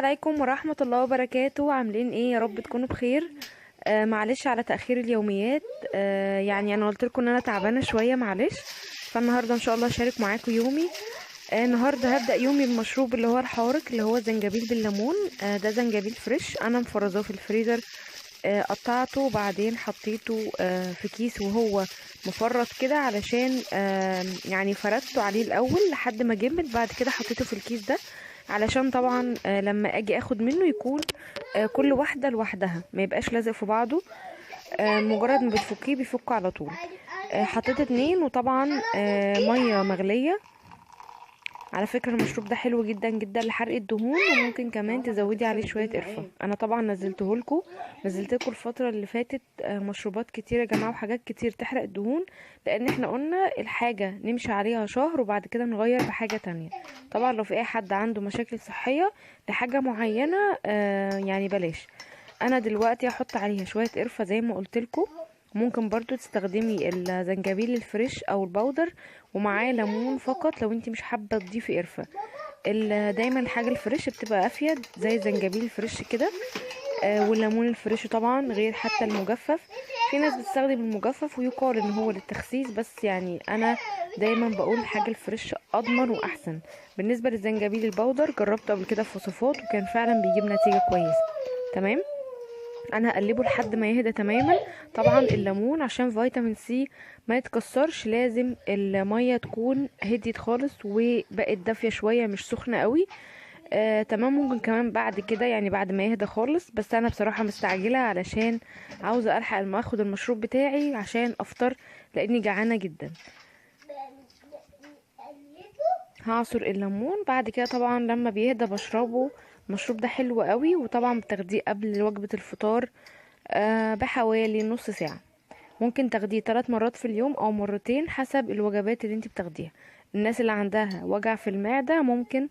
عليكم ورحمة الله وبركاته. عاملين ايه؟ يا رب تكونوا بخير. معلش على تأخير اليوميات، يعني انا قلت لكم ان انا تعبانة شوية معلش. فالنهاردة ان شاء الله هشارك معاكم يومي. النهاردة هبدأ يومي بمشروب اللي هو الحارق، اللي هو زنجبيل بالليمون. ده زنجبيل fresh انا مفرزاه في الفريزر، قطعته وبعدين حطيته في كيس وهو مفرط كده، علشان يعني فردته عليه الاول لحد ما جمد، بعد كده حطيته في الكيس ده علشان طبعا لما اجي اخد منه يكون كل واحدة لوحدها، ما يبقاش لازق في بعضه. مجرد ما بتفكيه بيفك على طول. حطيت 2، وطبعا مية مغليه. على فكرة المشروب ده حلو جدا جدا لحرق الدهون، وممكن كمان تزودي عليه شوية قرفة. انا طبعا نزلته لكم الفترة اللي فاتت مشروبات كتير يا جماعة، وحاجات كتير تحرق الدهون، لان احنا قلنا الحاجة نمشي عليها شهر وبعد كده نغير بحاجة تانية. طبعا لو في اي حد عنده مشاكل صحية لحاجة معينة يعني بلاش. انا دلوقتي هحط عليها شوية قرفة زي ما قلت لكم. ممكن برضو تستخدمي الزنجبيل ال fresh او ال powder ومعاه ليمون فقط لو انت مش حابة تضيفي قرفه. دايما الحاجة ال fresh بتبقى افيد، زي الزنجبيل ال fresh كده، والليمون ال fresh طبعا غير حتى المجفف. في ناس بتستخدم المجفف ويقال ان هو للتخسيس، بس يعني انا دايما بقول الحاجة ال fresh اضمن واحسن. بالنسبة للزنجبيل ال powder جربته قبل كده في وصفات وكان فعلا بيجيب نتيجة كويسة. تمام، انا هقلبه لحد ما يهدى تماما. طبعا الليمون عشان فيتامين سي ما يتكسرش لازم المية تكون هديت خالص وبقت دافيه شوية، مش سخنة قوي. تمام. ممكن كمان بعد كده يعني بعد ما يهدى خالص، بس انا بصراحة مستعجلة علشان عاوزه الحق ما اخد المشروب بتاعي عشان افطر لاني جعانة جدا. هعصر الليمون بعد كده طبعا لما بيهدى بشربه. المشروب ده حلو قوي، وطبعا بتاخديه قبل وجبة الفطار بحوالي نص ساعة. ممكن تاخديه 3 مرات في اليوم او مرتين حسب الوجبات اللي انت بتاخديها. الناس اللي عندها وجع في المعدة ممكن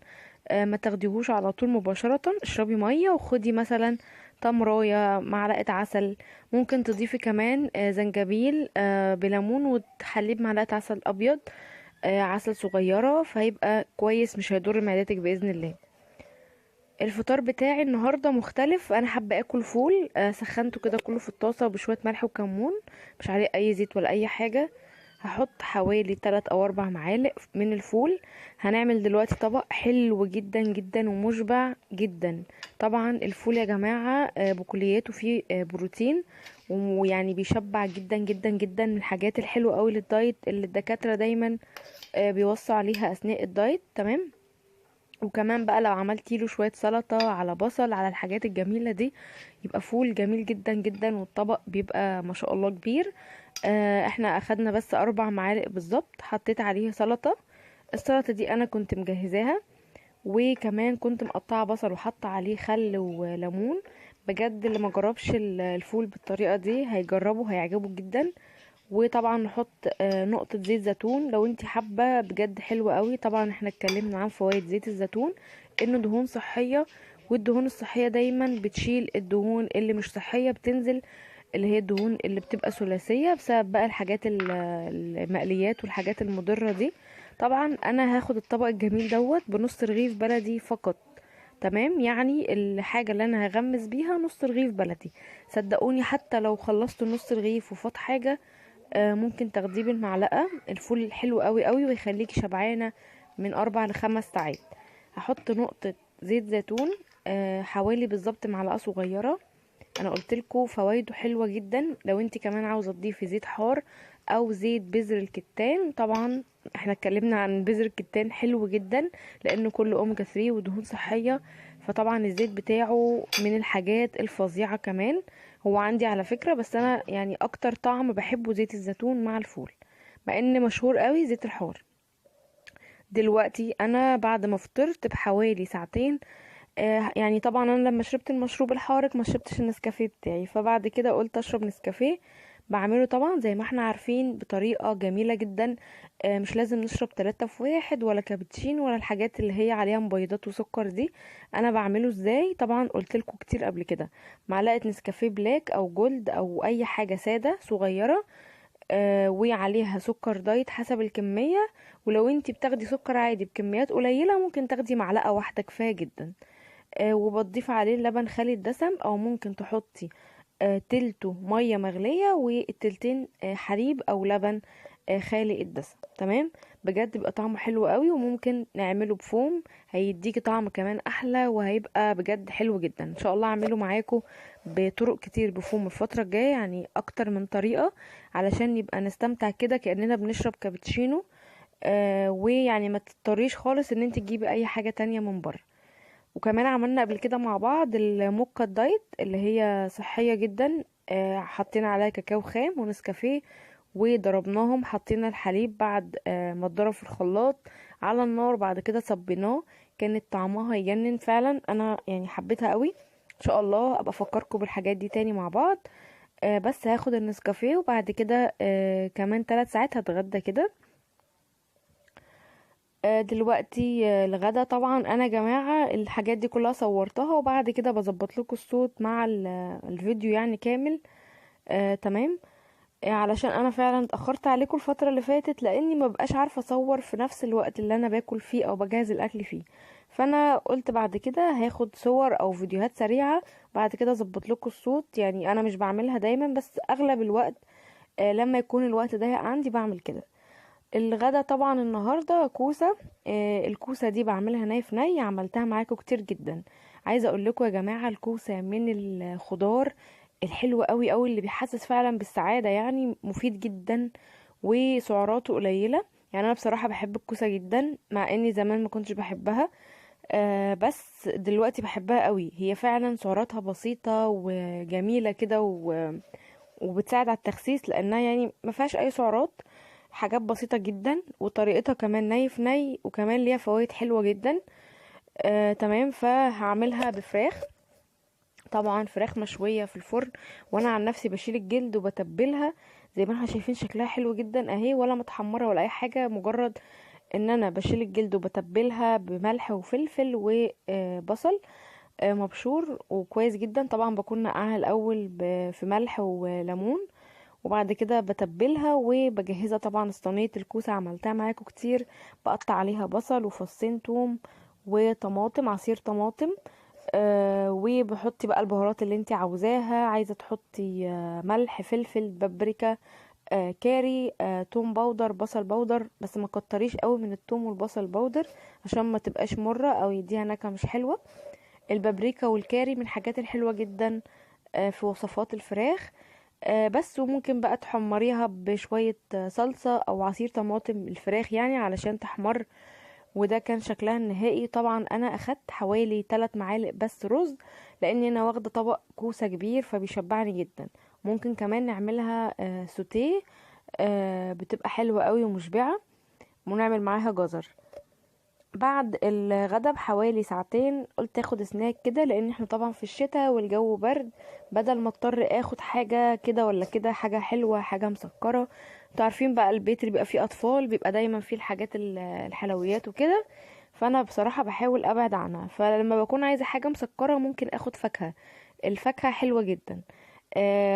ما تاخديهوش على طول مباشرة، اشربي مية وخدي مثلا تمراية، معلقة عسل. ممكن تضيفي كمان زنجبيل بليمون وتحليه بمعلقة عسل ابيض، عسل صغيرة، فهيبقى كويس مش هيضر معدتك بإذن الله. الفطار بتاعي النهارده مختلف، انا حابة اكل فول. سخنته كده كله في الطاسه بشوية ملح وكمون، مش عليه اي زيت ولا اي حاجة. هحط حوالي 3 او 4 معالق من الفول. هنعمل دلوقتي طبق حلو جدا جدا ومشبع جدا. طبعا الفول يا جماعة بكلياته فيه بروتين، ويعني بيشبع جدا جدا جدا. من الحاجات الحلوة قوي لل diet اللي الدكاترة دايما بيوصوا عليها اثناء ال diet. تمام. وكمان بقى لو عملتي له شوية سلطة على بصل على الحاجات الجميلة دي يبقى فول جميل جدا جدا، والطبق بيبقى ما شاء الله كبير. احنا اخدنا بس 4 معالق بالظبط. حطيت عليه سلطة، السلطة دي انا كنت مجهزاها، وكمان كنت مقطعه بصل وحاطه عليه خل وليمون. بجد اللي ما جربش الفول بالطريقة دي هيجربه، هيعجبه جدا. وطبعا نحط نقطة زيت زيتون لو انت حابة، بجد حلوة قوي. طبعا احنا اتكلمنا عن فوائد زيت الزيتون انه دهون صحية، والدهون الصحية دايما بتشيل الدهون اللي مش صحية، بتنزل اللي هي الدهون اللي بتبقى ثلاثية بسبب بقى الحاجات المقليات والحاجات المضرة دي. طبعا انا هاخد الطبق الجميل دوت بنص رغيف بلدي فقط. تمام، يعني الحاجة اللي انا هغمس بيها نص رغيف بلدي. صدقوني حتى لو خلصت نص رغيف وفات حاجة ممكن تاخديه بالمعلقه. الفول حلو قوي قوي ويخليكي شبعانه من 4 ل5 ساعات. هحط نقطة زيت زيتون حوالي بالظبط معلقه صغيرة. انا قلت لكم فوائده حلوة جدا. لو انت كمان عاوزه تضيفي زيت حار او زيت بذر الكتان، طبعا احنا اتكلمنا عن بذر الكتان حلو جدا لانه كله اوميجا 3 ودهون صحية، فطبعا الزيت بتاعه من الحاجات الفظيعة. كمان هو عندي على فكرة، بس انا يعني اكتر طعم بحبه زيت الزيتون مع الفول، مع ان مشهور قوي زيت الحار. دلوقتي انا بعد ما فطرت بحوالي ساعتين، يعني طبعا انا لما شربت المشروب الحارق ما شربتش النسكافيه بتاعي، فبعد كده قلت اشرب نسكافيه. بعمله طبعا زي ما احنا عارفين بطريقة جميلة جدا، مش لازم نشرب 3 في 1 ولا كابتشين ولا الحاجات اللي هي عليها مبيضات وسكر دي. انا بعمله ازاي؟ طبعا قلت لكم كتير قبل كده، معلقه نسكافيه black او gold او اي حاجة ساده صغيرة، وعليها سكر diet حسب الكمية. ولو انتي بتاخدي سكر عادي بكميات قليله ممكن تاخدي معلقه واحدة كفاية جدا. وبتضيف عليه اللبن خالي الدسم، او ممكن تحطي تلته مية مغليه والتلتين حليب او لبن خالي الدسم. تمام، بجد بيبقى طعمه حلو قوي، وممكن نعمله بفوم هيديكي طعم كمان احلى، وهيبقى بجد حلو جدا. ان شاء الله اعمله معاكم بطرق كتير بفوم الفترة الجاية، يعني اكتر من طريقه، علشان يبقى نستمتع كده كاننا بنشرب كابتشينو. ويعني ما تضطريش خالص ان انت تجيبي اي حاجة تانية من بره. وكمان عملنا قبل كده مع بعض الموكا ال diet اللي هي صحية جدا، حطينا عليها كاكاو خام ونسكافيه وضربناهم، حطينا الحليب بعد ما اتضرب في الخلاط على النار، بعد كده صبيناه، كانت طعمها يجنن فعلا. انا يعني حبيتها قوي. ان شاء الله ابقى افكركم بالحاجات دي تاني مع بعض. بس هاخد النسكافيه وبعد كده كمان 3 ساعات هتغدى كده. دلوقتي الغدا طبعا انا يا جماعة الحاجات دي كلها صورتها، وبعد كده بظبط لكم الصوت مع الفيديو يعني كامل. تمام، علشان انا فعلا اتاخرت عليكم الفترة اللي فاتت، لاني ما بقاش عارفه اصور في نفس الوقت اللي انا باكل فيه او بجهز الاكل فيه. فانا قلت بعد كده هاخد صور او فيديوهات سريعة بعد كده اظبط لكم الصوت. يعني انا مش بعملها دايما، بس اغلب الوقت لما يكون الوقت ضيق عندي بعمل كده. الغدا طبعا النهارده كوسة. الكوسه دي بعملها ني في ني، عملتها معاكم كتير جدا. عايزه اقول لكم يا جماعة الكوسه من الخضار الحلو قوي قوي اللي بيحسس فعلا بالسعادة، يعني مفيد جدا وسعراته قليله. يعني انا بصراحة بحب الكوسه جدا، مع اني زمان ما كنتش بحبها، بس دلوقتي بحبها قوي. هي فعلا سعراتها بسيطة وجميلة كده، وبتساعد على التخسيس لانها يعني ما فيهاش اي سعرات، حاجات بسيطة جدا، وطريقتها كمان ني في ني، وكمان ليها فوائد حلوة جدا. تمام، فهعملها بفراخ، طبعا فراخ مشوية في الفرن، وانا عن نفسي بشيل الجلد وبتبلها زي ما احنا شايفين، شكلها حلو جدا اهي، ولا متحمره ولا اي حاجة، مجرد ان انا بشيل الجلد وبتبلها بملح وفلفل وبصل مبشور، وكويس جدا. طبعا بكون نقعها الاول في ملح وليمون، وبعد كده بتبلها وبجهزها. طبعا صينية الكوسه عملتها معاكم كتير، بقطع عليها بصل وفصين توم وطماطم، عصير طماطم، وبحطي بقى البهارات اللي انت عاوزاها، عايزه تحطي ملح، فلفل، بابريكا، كاري، توم powder، بصل powder، بس ما كتريش قوي من التوم والبصل powder عشان ما تبقاش مرة او يديها نكهة مش حلوة. البابريكا والكاري من الحاجات الحلوة جدا في وصفات الفراخ. بس وممكن بقى تحمريها بشوية صلصه او عصير طماطم الفراخ يعني علشان تحمر. وده كان شكلها النهائي. طبعا انا اخدت حوالي 3 معالق بس رز، لان انا واخده طبق كوسة كبير فبيشبعني جدا. ممكن كمان نعملها سوتيه، بتبقى حلوة قوي ومشبعه، ونعمل معاها جزر. بعد الغدا بحوالي ساعتين قلت اخد سناك كده، لان احنا طبعا في الشتاء والجو برد، بدل ما اضطر اخد حاجة كده ولا كده، حاجة حلوة حاجة مسكره. انتوا عارفين بقى البيت اللي بيبقى فيه اطفال بيبقى دايما فيه الحاجات الحلويات وكده، فانا بصراحة بحاول ابعد عنها. فلما بكون عايزه حاجة مسكره ممكن اخد فاكهة، الفاكهة حلوة جدا.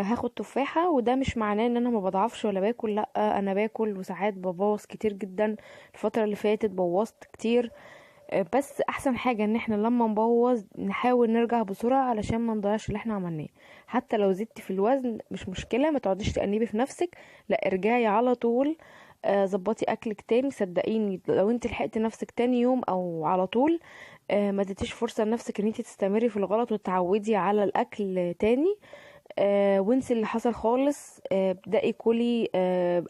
هاخد تفاحة، وده مش معناه ان انا ما بضعفش ولا باكل، لا انا باكل، وساعات ببوظ كتير جدا. الفترة اللي فاتت بوظت كتير، بس احسن حاجة ان احنا لما نبوظ نحاول نرجع بسرعة علشان ما نضيعش اللي احنا عملناه. حتى لو زدتي في الوزن مش مشكلة، ما تقعديش تأنبي في نفسك، لا ارجعي على طول، ظبطي اكلك تاني. صدقيني لو انت لحقتي نفسك تاني يوم او على طول، ما اديتيش فرصة لنفسك ان انت تستمري في الغلط وتتعودي على الاكل تاني. وانسي اللي حصل خالص، ابدأي كلي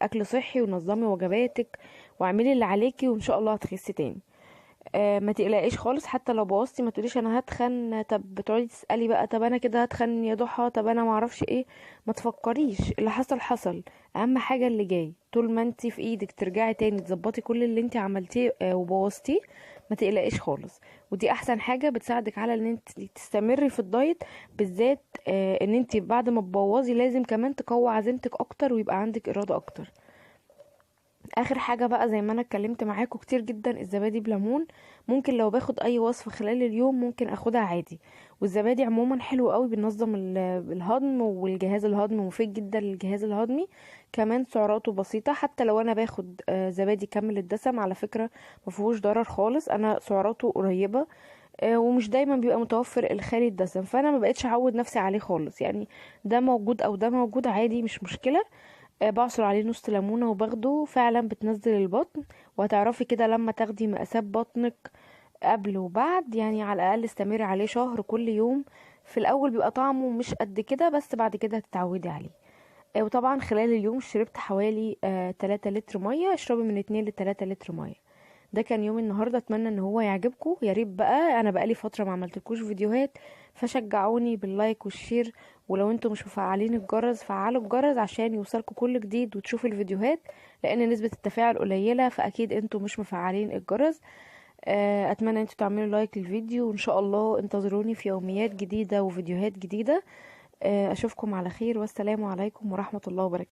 اكل صحي ونظمي وجباتك واعملي اللي عليكي، وان شاء الله هتخسي تاني. ما تقلقيش خالص، حتى لو بوظتي ما تقوليش انا هتخن، طب بتقعدي تسالي بقى طب انا كده هتخن يا ضحى، طب انا ما اعرفش ايه. ما تفكريش، اللي حصل حصل، اهم حاجة اللي جاي. طول ما انت في ايدك ترجعي تاني تظبطي كل اللي انت عملتيه وبوظتيه، ما تقلقيش خالص. ودي احسن حاجة بتساعدك على ان انت تستمري في الدايت، بالذات ان انت بعد ما تبوظي لازم كمان تقوي عزيمتك اكتر ويبقى عندك اراده اكتر. اخر حاجة بقى زي ما انا اتكلمت معاكم كتير جدا، الزبادي بليمون. ممكن لو باخد اي وصفه خلال اليوم ممكن اخدها عادي. والزبادي عموما حلو قوي، بينظم الهضم والجهاز الهضمي، مفيد جدا للجهاز الهضمي. كمان سعراته بسيطة، حتى لو انا باخد زبادي كامل الدسم على فكرة ما فيهوش ضرر خالص، انا سعراته قريبه. ومش دايما بيبقى متوفر الخالي الدسم، فانا ما بقتش اعود نفسي عليه خالص، يعني ده موجود او ده موجود عادي مش مشكلة. بعصر عليه نص ليمونه وباخده، فعلا بتنزل البطن، وهتعرفي كده لما تاخدي مقاسات بطنك قبل وبعد. يعني على الاقل استمري عليه شهر كل يوم، في الاول بيبقى طعمه مش قد كده، بس بعد كده هتتعودي عليه. وطبعا خلال اليوم شربت حوالي 3 لتر مية، اشربي من 2 ل 3 لتر مية. ده كان يوم النهارده، اتمنى ان هو يعجبكم. يا ريت بقى، انا بقالي فترة ما عملتلكوش فيديوهات، فشجعوني بال like وال share، ولو انتم مش مفعلين الجرس فعلوا الجرس عشان يوصلكم كل جديد وتشوفوا الفيديوهات، لان نسبه التفاعل قليله، فاكيد انتم مش مفعلين الجرس. اتمنى انتم تعملوا like للفيديو، وان شاء الله انتظروني في يوميات جديدة وفيديوهات جديدة. اشوفكم على خير، والسلام عليكم ورحمة الله وبركاته.